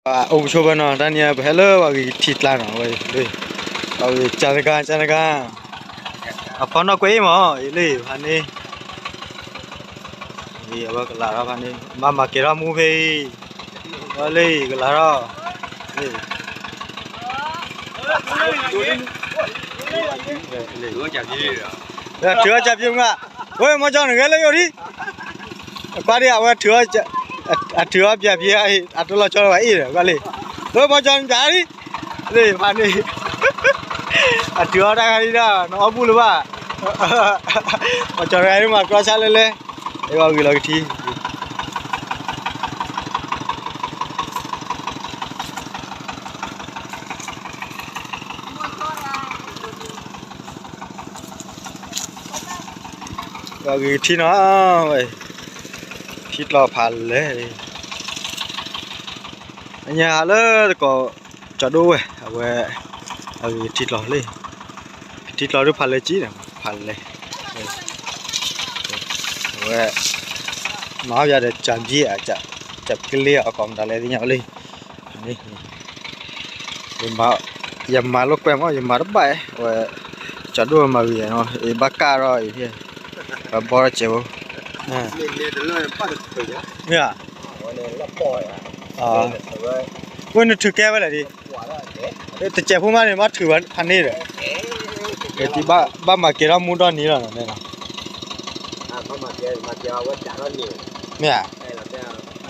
အိၣ်ပဆိပၢၤနီၤ တၢ်နံၤအံၤ ပဟဲလၢပှၤဂ့ၤကထံကျါနီၤ ဝဲလၢ ပှၤဂ့ၤကၠါတဂၤ ကၠါတဂၤ အဖီနီၢ်ကွဲးအံၤမး အံၤလၢဖးန့ၣ် အဝဲကလၤထီၣ်ဖးန့ၣ် ဘၣ်မၤကဲထီၣ်မူဖဲအံၤ ဝဲလၢကလၤထီၣ် ထုးအီၣ်ကၢ်ဖံးမး ဝဲမီကၠီနဂဲၤလၢယိာ်ဒံး ကွၢ်ဒံး အဝဲထုးအီၣ် အထုးအီၣ်ပၠးဖံး အတလီၤဆီလၢၤဘၣ်အ့ၣ်ဒီး ကွၢ်လံ ဝဲမီကၠီနပၠးဒံး လၢဖးန့ၣ် အထုးအီၣ်တၢ်ဂၤဒံးဒီး နအီၣ်ဘူၣ်လၢၤဘၣ် မီကၠီတဂၤဒံးမၤကြီဆါလဲလဲ အဲၣ်ဘၣ်ဂ့ၤလီၤကထံ ဂ့ၤကထံနီၤ ထံကျိဖးလဲၢ် အညါဟးလၢတကိး ကၠီဒိၣ်ဝဲ အဝဲ အဂ့ၤထံကျိလံ ထံကျိဒိၣ်ဖးလဲၢ်ကံ ဖးလဲၢ် အဝဲ မၤအီၣ်ယၤဒီး ကၠးဘံၣ် ကၠးကလ့အီၤ ကိးမတၤလဲၣ်သ့ၣ်ညါလံ ယမၤလိာ်ကွဲမး ယမၤတဘၣ် အဝဲ ကၠီဒိၣ်မၤဂ့ၤနီၤ အဘၣ်ကၢ်ထီၣ်အံၤ ပဘီထီၣ်ကဲးဖိ မ့ၢ် ဝဲနထုးကဲဝဲလဲၣ်ဒံး တစဲးဖိမးန့ၣ် ဘၣ်ထုးဖးန့ၣ်ဒီး ဘၣ်မၤကဲထီၣ်မူဒီနံၤလီၤနီၤ မ့ၢ်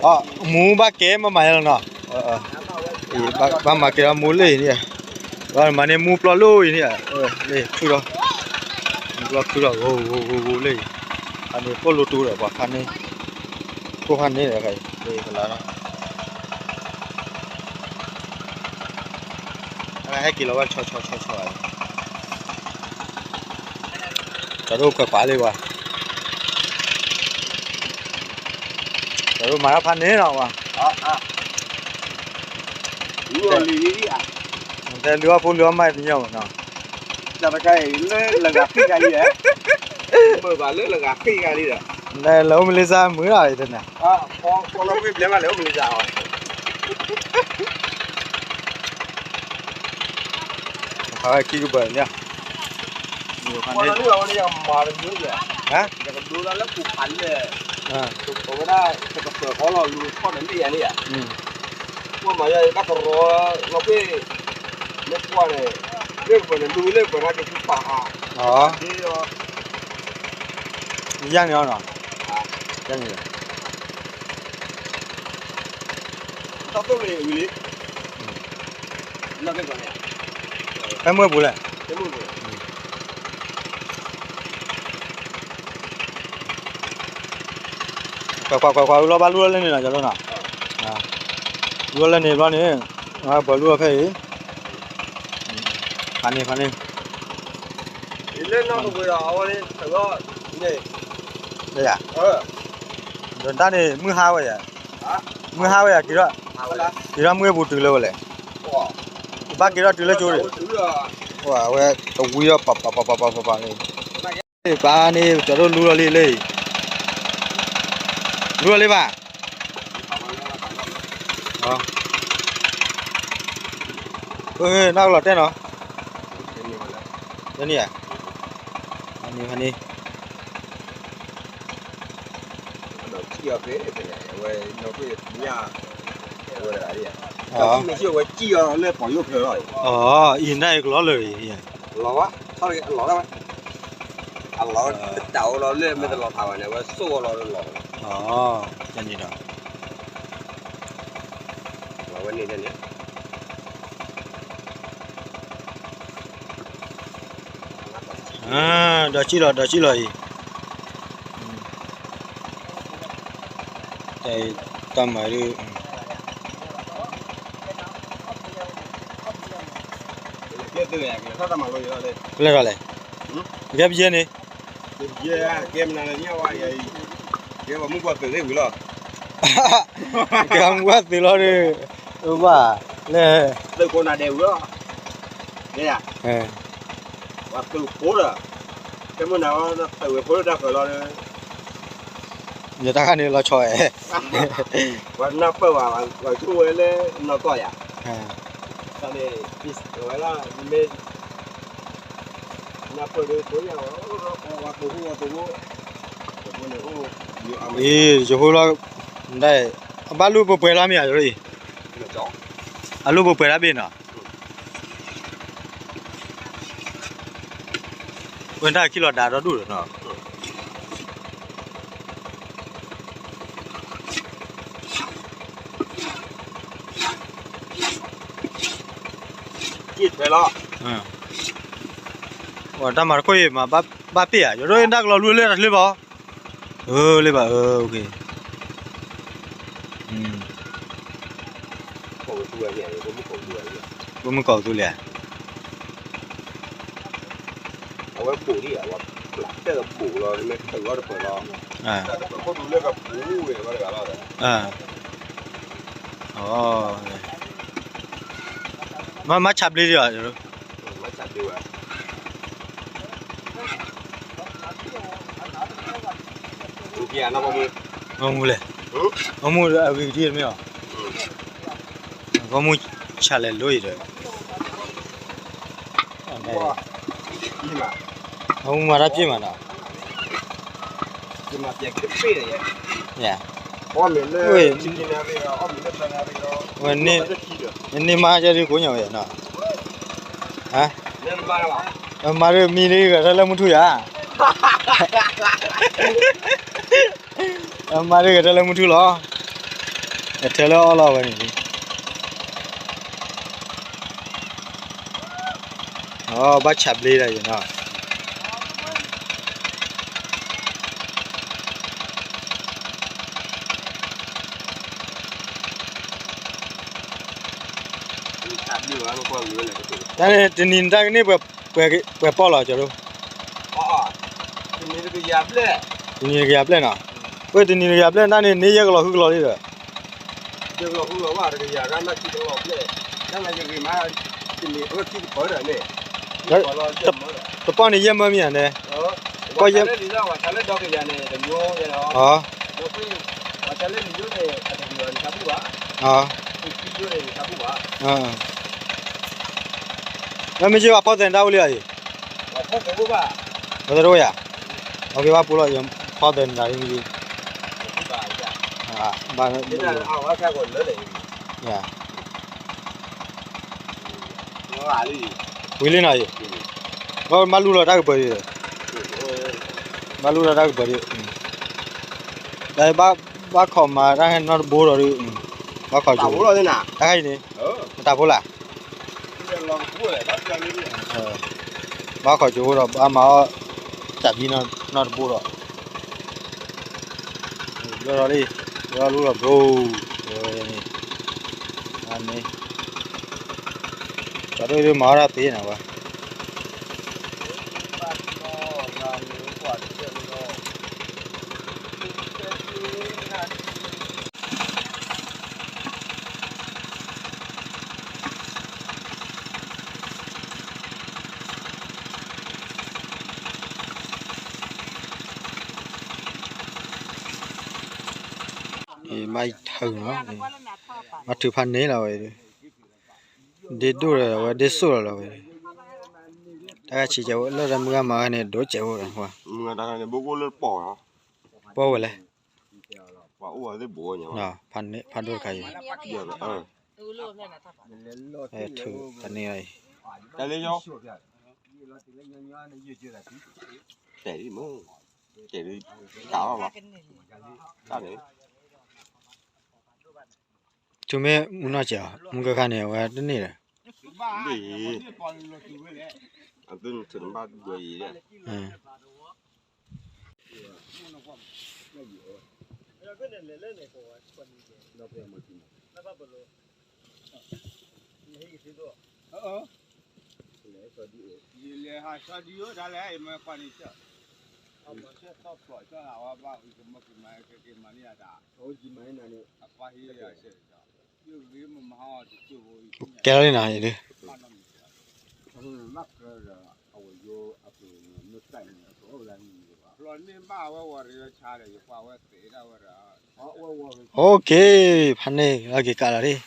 ဧါ မူဘၣ်ကဲမၤမၤယါလီၤနီၤ ဘၣ်မၤကဲထီၣ်မူလၢအံၤန့ၣ် ဘၣ်မၤန့ၢ်မူပျီလၢအံၤန့ၣ် လၢခုၣ်ထီၣ် မူပျီခုၣ်ထီၣ် ဂိၤဂိၤဂိၤဂိၤလၢအံၤ ဖးန့ၣ်ကိၣ်လိတူဒီး ပှၤဖးန့ၣ် ကိၣ်ဖးန့ၣ်ဒီး ကလၤထီၣ် အဟဲက့ၤလီၤဝဲ ဆီဆီဆီဆီ ကၠီဒိၣ်ခွဲးခွးလံဝဲ ကၠီဒိၣ်မၤတၢ်ဖးန့ၣ်လီၤဝဲ တဲလုၢ်အီၣ်ဖိလုၢ်အီၣ်မးတညီမးနီၤ တၢ်တခါအံၤလၢလဂၤဃံၣ်ဂၤလံဒီး မုာ်ဘၣ်လၢလဂၤဃံၣ်ဂၤလံဒီး လၢအိၣ်မလ့ၤစၢ်မုာ်လီၤအံၤတနၤ ဖးဝဲခံကပၤလံ ဝဲဒၣ်ကပၢၤဃီလီၤလူၤထီၣ်န့ၣ်လၢယၤန့ၣ်ယၤ ကွၢ်မၤယၤဘၣ်ကရီ လီၤဖ့ၣ် မ့ၢ်ကွၢ်န့ၣ် လူၤလၢပှဲၤထါက့ၤဆူပာ်အါ ယၤန့ၣ်အီၤနီၤ ယၤန့ၣ် တၢ်သိၣ်လၢဝံၤလံ ဖဲမုၢ်ပူၤလဲၣ် ကွၢ်ကွၢ်ကွၢ်ကွၢ် လီၤဘၣ်လူလီၤလၢန့ၣ်နီၤ ကၠီဒိၣ်နီၤ လူလီၤလၢန့ၣ်ဘျီန့ၣ် ပှၤလူလီၤဖဲအံၤ ဖးန့ၣ်ဖးန့ၣ် လၢနီၢ်ကဝ့ၤဒီးအဝဲန့ၣ် လၢယၤ ဒီးတၢ်န့ၣ် မုၢ်ဟါဝဲယၤ မုၢ်ဟါဝဲယၤ က့ၤထီၣ် က့ၤထီၣ်မုၢ်ဟဲပူၤတုၤလၢဝဲလဲၣ် ဘၣ်က့ၤထီၣ်တုၤလၢကၠိန့ၣ် အဝဲတဝံၤအီၤ ပပပပပပပပၤန့ၣ် ပှၤန့ၣ် ကၠီဒိၣ်လူလီၤလံလၢအံၤ လူလီၤလံဘၣ် နီၢ်ကလီၤတဲနီၤ တနံၤဧါ ဖးန့ၣ်ဖးန့ၣ် အီၤ အံၤနၢ်အံၤကလီလၢာ်အံၤ လီၤဝဲ အလီၤဝဲ တၢ်အိၣ်လီၤလၢမ့ၢ်တလီၤဖးဘၣ်န့ၣ် အဝဲစိၢ်ဝဲလီၤလီၤ တၢ်န့ၣ်ဒီး လီၤဝဲန့ၣ်န့ၣ် ဒီးစံၣ်လီၤ ဒီးစံၣ်လီၤအံၤ တၢ်မၤဒ် ပလဲၤထီၣ်လဲၣ် ကဲပယဲန့ၣ် ကဲမုၢ်ပှၢ်သုးလီၤ ဘၣ်လဲၣ် သုးဖိနၤဒဲးဝံၤလီၤ ပှၤသုးဖိဒီး ကဲမုၢ်နၤသုးဝဲဖိလၢတၢ်ဃၢၤလီၤ ယတၢ်ခါန့ၣ်လီၤဆီဝဲ, ပှၤနၢ်ပၢၢ်ဝဲ, ပှၤဆိဝဲလၢနီၢ်ကီၢ်ယၤ, တၢ်န့ၣ်, ဝဲဒၣ်, နၢ်ပၢၢ်ဒီး ပှၤ, ပှၤ, အံၤ, ယဖိလီၤ, အဘၣ်လူၢ်ပှဲၤပှဲၤလီၤမ့ၢ်ဧါ, အလူၢ်ပှဲၤပှဲၤတၢ်ဘ့ၣ်နီၤ ဝဲတၢ်ခံလီၤဒါဒီဒူၣ်ဒီးနီၤ, လီၤ, တၢ်မၤတခိၣ်အံၤမၤဘၣ်ပ့ၢ်ဧါ, ယဒိၣ်တၢ်ကလီၤလူလၢတၢ်ချ့ဘၣ်, လၢဘၣ်, ပမုၢ်ကိးသူလံဧါ, အဝဲဘူးလံ, ဘူးလီၤ, မ့ၢ်ဆါဘျ့ဒံးဧါ, မူလဲၣ်, မူအဂ့ၤကထံၣ်မ့ၢ်အီၤ, မူဆါလဲၤလိအံၤဒီး မူမၤတၢ်ပျ့ၤမးနီၤ, ဝဲ, န့ၢ်မါကဲဒ်ကိးညါဝဲနီၤ, မါဒ်မံဒ်ဂဲၤထၢလၢမုၢ်ထူယၤ, မါဒ်ဂဲၤထၢလၢမုၢ်ထူလီၤ, ဂဲၤထၢလၢအီၣ်လီၤဝဲန့ၣ်, အဘၣ်ဆါဘျ့ဒၣ်ယဲနီၤ တၢ်န့ၣ် တနံၤန့ၣ် တၢ်ကန့ၢ်ပှဲၤပီၢ်လီၤ ကၠီဒိၣ်, တနံၤတကယၤဘျဲၣ်နီၤ, ဝဲတနံၤတကယၤဘျဲၣ် တၢ်န့ၣ် န့ၢ်ယဲၢ်ကလီၤဃုကလီၤလံဒီး, တပီၢ်န့ၣ်ယဲၢ်မၢမ့ၢ်ဧါန့ၣ်, ပှၤမ့ၢ်က့ၤပှၤဖီသဲးတၢ်အိၣ်လံအံၤ, ဖီသဲးတအိၣ်ယၤ, ပှၤက့ၤဘၣ်ပူလီၤ ယဖီသဲးန့ၣ်တၢ်လံမ့ၢ်, ဘၣ်, ဝံၤလံနီၤအံၤ, ဘၣ်လူလီၤတၢ်ကပၢၤဒံး, ဘၣ်လူလီၤတၢ်ကပၢၤဒံး, ဘၣ်ခိးမၤတၢ်ဟဲနီတဘိဒီး, ဘၣ်ခိးကၠိ, တၢ်ခါအံၤန့ၣ်, တၢ်ဖိလၢ် ဘၣ်ခိးကၠိဖိဒီး ဘၣ်မၤအီၣ်, တၢ်ဘံနီတဘိဒီး, ဘျီလီၤလံ, ဘျီလူလီၤဘျိ, န့ၣ်, ကၠီဒိၣ်ဒုးမၤအီၣ်တၢ်သ့နီၤဝဲ မၤထုးနီၤ, မၤထုးဖးန့ၢ်လီၤဝဲ, ဒ့ဒိၣ်လီၤဝဲ ဒ့စိၣ်လီၤလီၤဝဲ, တၢ်ဂၤဆံးကဲးဝဲ လၢတၢ်မုၢ်ဂၤမၤဂၤန့ၣ် ဒိၣ်ကဲးဝဲ, ပီၢ်ဝဲလဲၣ်, ဖးဒိၣ်တခါအံၤ, ထုးဖးန့ၢ်အံၤ, ထုးမ့ၢ်မုၢ်နီၢ်စဲးအီၤ မုၢ်ကခါန့ၣ် အဝဲတန့ၢ်ဒီး ကဲလီၤလံနီၤ, အဝဲယိအပူၤမ့ၢ်ကၣ်န့ၣ် အကအိၣ်လၢနံၤန့ၣ်ဘၣ် Okay, ဖးန့ၢ်လီၤက့ၤကးလီၤဒ်,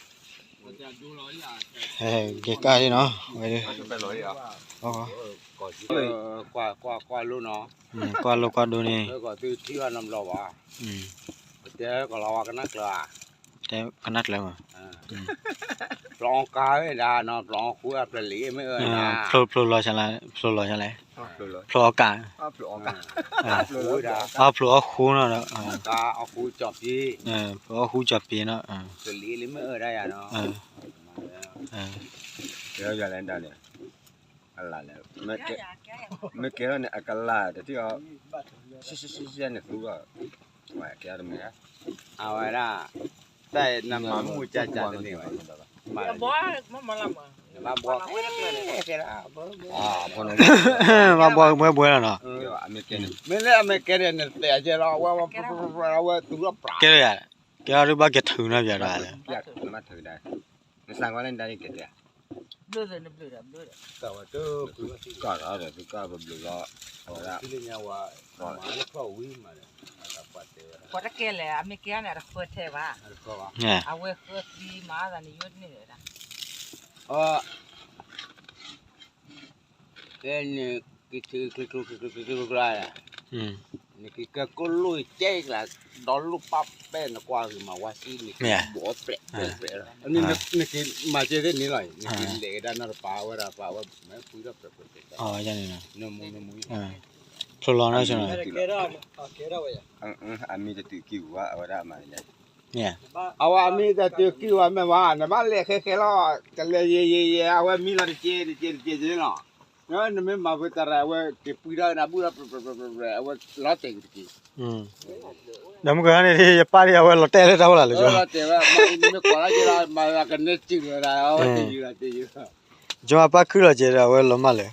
က့ၤကးဒ်နီၤ, ဝဲဒ်, ကွၢ်လိကွၢ်ဒိန့ၣ်, တဲကနၣ်ကျၢၤမး, ဖျိအီၣ်ကးဝဲဒၣ်နီၤ, ဖျိအီၣ်ဃူအဖျၢၣ်လံၤမ့ၢ်အၢ, ဖျိလီၤ, ဖျိလီၤလဲၣ်, ဖျိအီၣ်ကး, ဖျိအီၣ်ဃူနီၤ, ဖျိအီၣ်ဃူကၠီၣ်ပ့ၤနီၤ, ဖျိလံၤမ့ၢ်အၢဒၣ်ယၤနီၤ, မ့ၢ်ကဲထီၣ်န့ၣ် အကလၢ်တထံၣ်အီၤ, န့ၣ်သူ, အဝဲဒၣ်, တၢ်နမၤမူကကတန့ၢ်ဘၣ်, ဘၣ်ဘှီ, ဘၣ်ဘှီဘှဲဘှဲလီၤနီၤ, မ့ၢ်လၢအမ့ၢ်ကဲန့ၣ် နတဲကဲလီၤ, အဝဲသူၣ်လီၤပြး, ကဲလီၤယၤ, ကဲလီၤဒုးဘၣ်ကဲထုးနီၤပျးဒီး, နစးကွၢ်လၢနတၢ်န့ၣ်ကဲတဲ, ကးဒီးသုကးပဘျုးလီၤ, အဝဲဒၣ်, ပှၤတကဲလဲၣ် အမ့ၢ်ကဲန့ၣ် အတဃၢထဲဘၣ်, အဝဲဃၢသံမၤသးန့ၣ်ယိန့ၣ်ဝဲဒၣ်, တဲန့ၣ်, က့ၤထုးကျိကျိကျိကျိကျိကျိ, နက့ၤကဲကိၣ်လိၣ်ကဲကျါ, ဒီလိၣ်ပၢ်ပဲၣ်နကွၢ်ဂ့ၤမးဝါစံနက့ၤဘိးပြဲးပြဲးပြဲးလီၤ, နက့ၤမၤကဲသ့ၣ်န့ၣ်လီၤ, နက့ၤလဲၤကဒါနီၢ်တပၤဝဲဒၣ်ပာ်ဝဲ, မ့ၢ်ပှံထီၣ်ပြဲးပြဲးပြဲး, ဖျိလီၤနီၤ, အမ့ၢ်တတုၤကံၢ်ဝဲ အဝဲဒၣ်မၤန့ၣ်, အဝဲအမ့ၢ်တတုၤကံၢ်ဝဲမ့ၢ်ဘၣ် နဘၣ်လဲၤဃဲဃဲလီၤ, ကလဲၤယဲယဲယဲ အဝဲမံလီၤတက့ၢ်တက့ၢ်တက့ၢ်န့ၣ်လီၤ, နမ့ၢ်မၤဖဲတရၣ် အဝဲက့ၤပှံထီၣ်နဘူးဒီးပြဲးပြဲးပြဲးပြဲး အဝဲလီၤတဲာ်က့ၤတက့ၢ်, ဒီးမုၢ်ကနၣ်န့ၣ် ယပၢ်ဒ်အဝဲလီၤတဲာ်လၢတၢ်အိၣ်လၢ်လၢ, လီၤတဲာ်ဝဲ, မ့ၢ်ကွၢ်လီၤက့ၤလီၤ မၤကနဲၣ်စုၣ်ဝဲဒၣ် အဝဲတယုၢ်လီၤတယုၢ်, ယမၤပၢ်ခုၣ်လီၤက့ၤဒီး အဝဲလီၤမၢ်လၢ